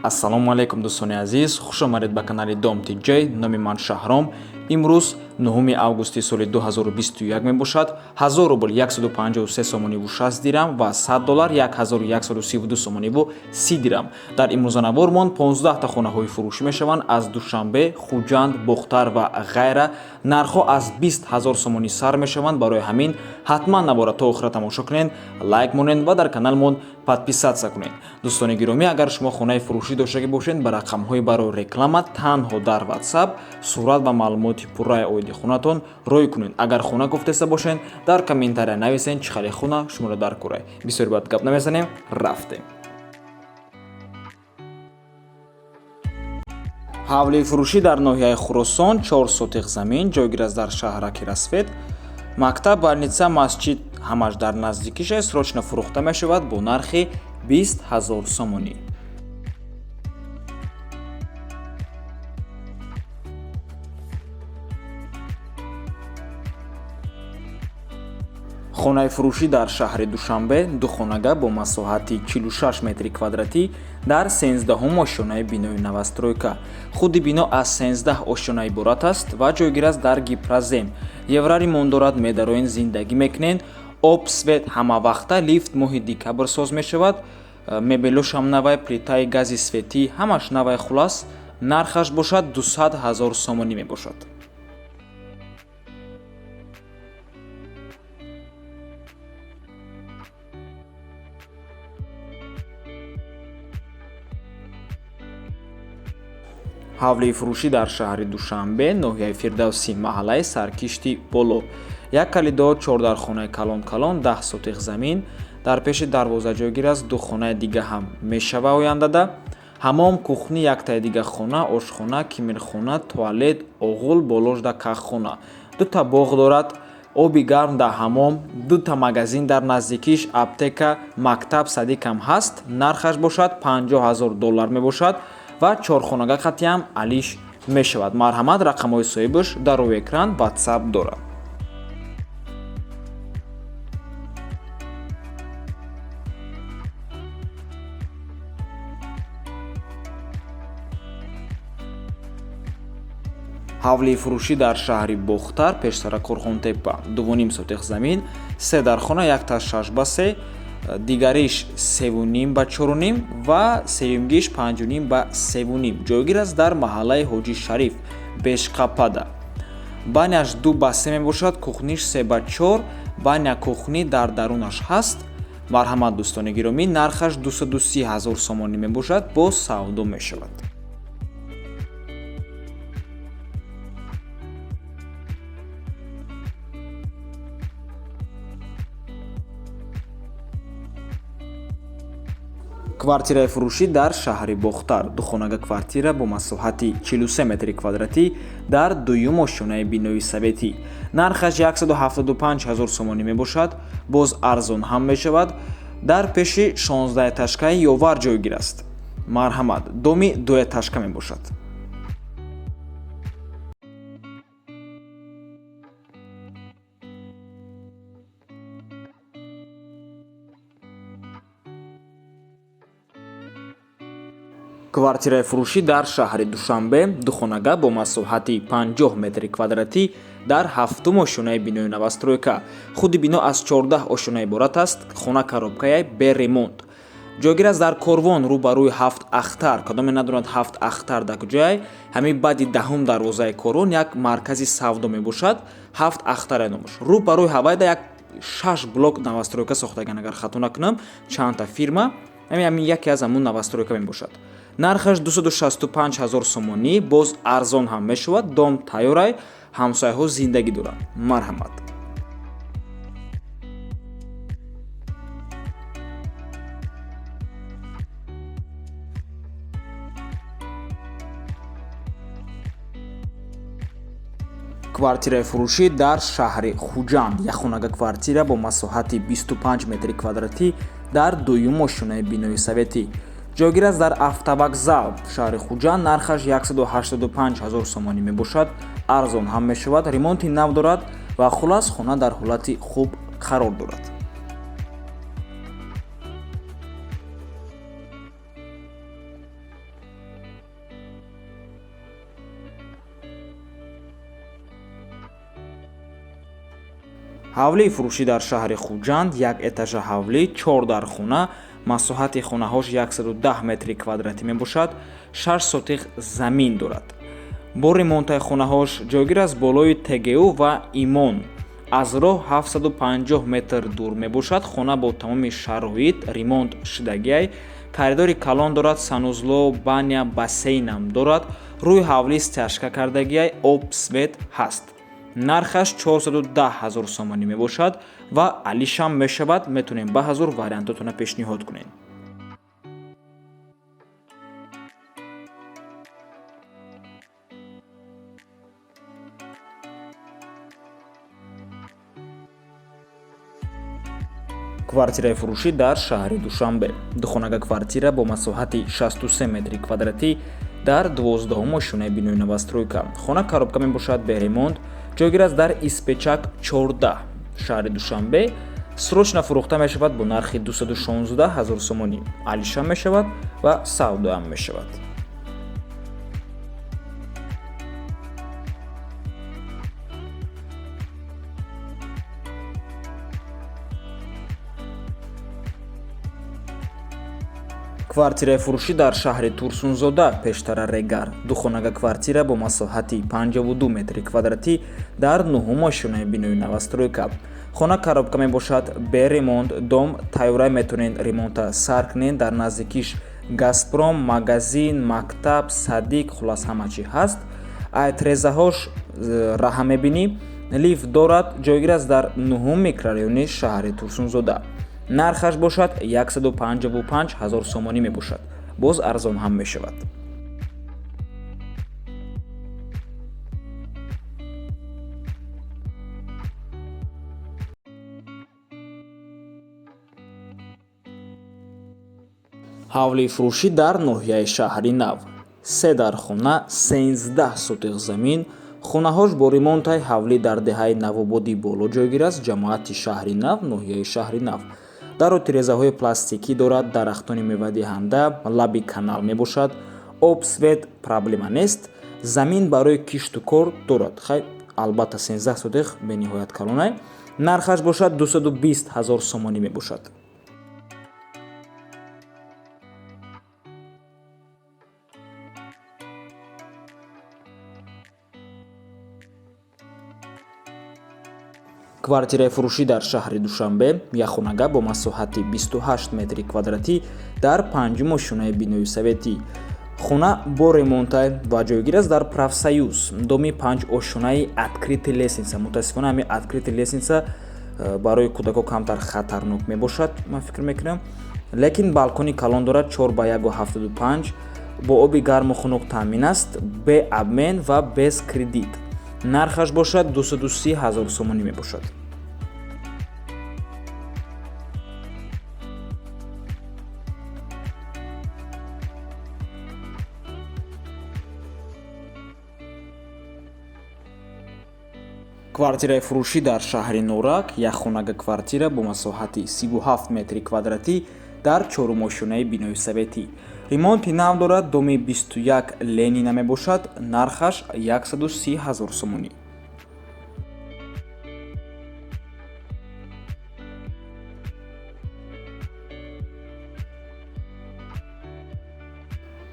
Ассалому алайкум, дӯстони азиз, хуш омадед ба канали Дом Тиҷай. Номи ман Шаҳром. Имрӯз 9 августи соли 2021 мебошад. 1000 рубл 153 сомониву 60 дирам ва 100 доллар 1132 сомониву 30 дирам. Дар имрӯзанавормон 15 та хонаҳои фурӯшӣ мешаванд аз Душанбе, Хуҷанд, Бохтар ва ғайра. Нархҳо аз 20 ҳазор сомонӣ сар мешаванд. Барои ҳамин ҳатман навора то охира тамошо кунед, лайк монед ва дар каналмон подписаться кунед. Дӯстони гиромӣ, агар шумо хонаи фурӯшӣ доштагӣ бошед, ба рақамҳои барои реклама танҳо дар WhatsApp сурат ва маълумоти пурраи оиди хонатон рой кунед. Агар хона гуфтеста бошед, дар комментария нависед, чӣ хеле хона шуморо дар курай. Бисёр бад гап намезанем, рафтем. Ҳавлии фурӯшӣ дар ноҳияи Хуросон, 4 сотиқ замин, ҷойгир аст дар шаҳраки Рассвет. Мактаб, больница, масҷид ҳамаш дар наздикиша. Срочно фурӯхта мешавад бо нархи 20 ҳазор сомонӣ. Хонаи фурӯшӣ дар шаҳри Душанбе, духонага бо масоҳати 46 метри квадратӣ дар 13-ҳум ошёнаи бинои новостройка. Худи бино аз 13 ошёна иборат аст ва ҷойгир аст дар Гипрозем. Евроремонт дорад, медароен, зиндагӣ мекунед. Об, свет ҳамавақта, лифт моҳи декабр соз мешавад. Мебелошам навай, плитаи гази светӣ ҳамаш навай. Хулас, нархаш бошад 200 ҳазор сомонӣ мебошад. Ҳавлии фурӯшӣ дар шаҳри Душанбе, ноҳияи Фирдавсӣ, маҳаллаи Саркишти Боло. Як калидор, чордархонаи калон-калон, 10 сотиқ замин. Дар пеши дарвоза ҷойгир аст, ду хонаи дига ҳам мешава ояндада. Ҳамом, кухни, яктаи дига хона, ошхона, кимирхона, туалет, оғул, боложда каххона. Дута боғ дорад, оби гарм дар ҳамом, дута магазин дар наздикиш, аптека, мактаб, садик ҳам ҳаст. Нархаш бошад 50 ҳазор доллар мебошад ва чорхонага қатъиам алиш мешавад. Марҳамат, рақамҳои соҳибаш дар рӯи экран, WhatsApp дорад. Ҳавлии фурӯшӣ дар шаҳри Бохтар, пештара Корхонтепа, 2,5 сотиқ замин, се дархона, якта 6 ба 3, дигариш 3,5 ба 4,5 ва сеюмгиш 5,5 ба 3,5. Ҷойгир аст дар маҳаллаи Ҳоҷи Шариф, Бешқапада. Баняш 2 ба 3 мебошад, кухниш 3 ба 4, баня кухни дар дарунаш ҳаст. Марҳамат, дӯстони гиромӣ, нархаш 230 ҳазор сомонӣ мебошад, бо савдо мешавад. Квартираи фурӯшӣ дар шаҳри Бохтар, духонага квартира бо масоҳати 43 метри квадратӣ дар дуюм ошёнаи бинои советӣ. Нархаш 175 ҳазор сомонӣ мебошад, боз арзон ҳам мешавад. Дар пеши 16 этажкаи Ёвар ҷойгир аст. Марҳамат, доми дуэтажка мебошад. Квартираи фурӯшӣ дар шаҳри Душанбе, духонага бо масоҳати 50 метри квадратӣ дар ҳафтум ошёнаи бинои новостройка. Худи бино аз 14 ошёна иборат аст. Хона коробкая, бе ремонт. Ҷойгир аст дар Корвон, рӯ ба рӯи Ҳафт Ахтар. Кадоме надонад Ҳафт Ахтар дар куҷояй, ҳамин баъди даҳум дарвозаи Корвон як маркази савдо мебошад, Ҳафт Ахтар номаш. Рӯ ба рӯи ҳавайда як шаш блок новостройка сохтаган, агар хато накунам, чандта фирма. Ҳамин яке аз ҳамун новостройка мебошад. Нархаш 265 ҳазор сомонӣ, боз арзон ҳам мешавад. Дом тайёрай, ҳамсояҳо зиндагӣ доранд. Марҳамат. Квартираи фурӯшӣ дар шаҳри Хуҷанд, якхонага квартира бо масоҳати 25 метри квадратӣ дар дуюм ошёнаи бинои советӣ. Ҷойгир аст дар автовокзал шаҳри Хуҷанд. Нархаш 185 ҳазор сомонӣ мебошад, арзон ҳам мешавад. Ремонти нав дорад ва хулас, хона дар ҳолати хуб қарор дорад. Ҳавлии фурӯшӣ дар шаҳри Хуҷанд, як этажа ҳавлӣ, 4 дархона, масоҳати хонаҳош 110 метри квадратӣ мебошад, 6 сотиқ замин дорад. Бо ремонтаи хонаҳош ҷойгир аст болои ТГУ ва Имон. Аз роҳ 750 метр дур мебошад. Хона бо тамоми шароит ремонт шудагиай. Коридори калон дорад, санузло, баня, бассейнам дорад. Рӯи ҳавлӣ стяжка кардагиай, об, свет ҳаст. Нархаш 410 ҳазор сомонӣ мебошад ва алишам мешавад. Метавонем ба ҳазор вариантотона пешниҳод кунем. Квартираи фурӯшӣ дар шаҳри Душанбе. Духонага квартира бо масоҳати 63 метри квадратӣ дар 12 ошёнаи бинои новостройка. Хона коробка мебошад, бе ремонт, ҷойгир аст дар Испечак 14, шаҳри Душанбе. Срочно фурӯхта мешавад бо нархи 216 ҳазор сомонӣ. Алиша мешавад ва савдоам мешавад. Квартираи фурӯшӣ дар шаҳри Турсунзода, пештара Регар. Духонага квартира бо масоҳати 52 метри квадратӣ дар 9 ошёнаи бинои новостройка. Хона коробка мебошад, бе ремонт, дом тайёра, метавонед ремонта сар кунед. Дар наздикиш Газпром, магазин, мактаб, садик, хулас ҳама чӣ ҳаст. Ай трезаҳош раҳа мебинӣ, лифт дорад, ҷойгир аст дар 9 микрорайони шаҳри Турсунзода. Нархаш бошад 155 ҳазор сомонӣ мебошад, боз арзон ҳам мешавад. Ҳавлии фурӯшӣ дар ноҳияи Шаҳри Нав, се дархона, 13 сотиқ замин, хонаҳош бо ремонтаи. Ҳавлӣ дар деҳаи Навободи Боло ҷойгир аст, ҷамоати Шаҳри Нав, ноҳияи Шаҳри Нав. Дару тирезаҳои пластикӣ дорад, дарахтони мевадиҳанда, лаби канал мебошад, об, свет проблема нест, замин барои кишту кор дорад. Хай, албатта, 13 сотиқ бениҳоят калонай. Нархаш бошад 220 ҳазор сомонӣ мебошад. Квартираи фурӯшӣ дар шаҳри Душанбе, яхонага бо масоҳати 28 метри квадратӣ дар панҷум ошёнаи бинои советӣ. Хона бо ремонтай ва ҷойгир аст дар Профсоюз, доми 5 ошёнаи открытый лестница. Мутаассифона, ҳамин открытый лестница барои кӯдако камтар хатарнок мебошад, ман фикр мекунам, лекин балкони калон дорад, 4 ба 1,75, бо оби гарму хунук таъмин аст, бе обмен ва без кредит. Нархаш бошад 230 ҳазор сомонӣ мебошад. Квартираи фурӯшӣ дар шаҳри Норак, якхонага квартира бо масоҳати 37 метри квадратӣ дар чорумошёнаи бинои советӣ. Ремонти нав дорад, доми 21 Ленина мебошад, нархаш 130 ҳазор сомонӣ.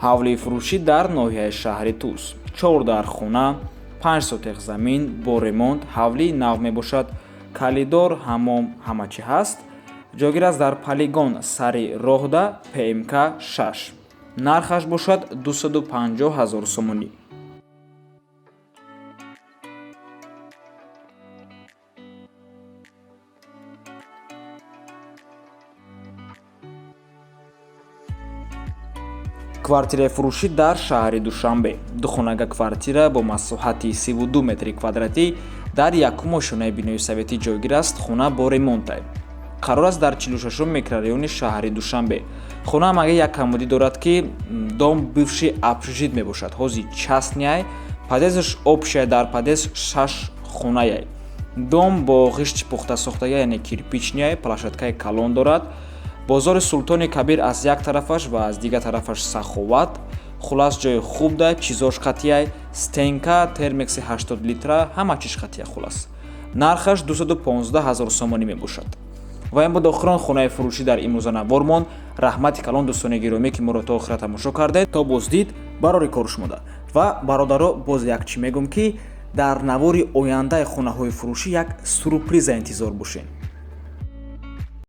Ҳавлии фурӯшӣ дар ноҳияи шаҳри Тус, 4 дархона, 5 сотех замин, бо ремонт, ҳавлии нав мебошад, калидор, ҳамом, ҳама чӣ ҳаст. Ҷойгир аст дар Полигон, сари роҳда ПМК 6. Нархаш бошад 250 ҳазор сомонӣ. Квартираи фурӯшӣ дар шаҳри Душанбе, духонага квартира бо масоҳати 32 метри квадратӣ дар якум ошёнаи бинои советӣ ҷойгир аст. Хона бо ремонтай, қарор аст дар 46 микрорайони шаҳри Душанбе. Хона ҳамага як камбудӣ дорад, ки дом бывший общежит мебошад, ҳози частный ай, подъездаш общая, дар подъезд шаш хонаяй. Дом бо ғишти пухта сохтага, яъне кирпичный ай, площадкаи калон дорад. Бозори Султони Кабир аз як тарафаш ва аз дигар тарафаш Саховат. Хулас, ҷои хуб да, чизош қатияй: стенка, термекси 80 литра, ҳама чиз қатия. Хулас, Нархаш 215 ҳазор сомонӣ мебошад. Ва ин буд охирон хонаи фурӯшӣ дар имрӯза навормон. Раҳмати калон, дӯстони гиромӣ, ки моро то охира тамошо кардед. То боздид, барори кор шумода. Ва бародаро, боз як чӣ мегӯм, ки дар навори ояндаи хонаҳои фурӯшӣ як сюрприза интизор бошед.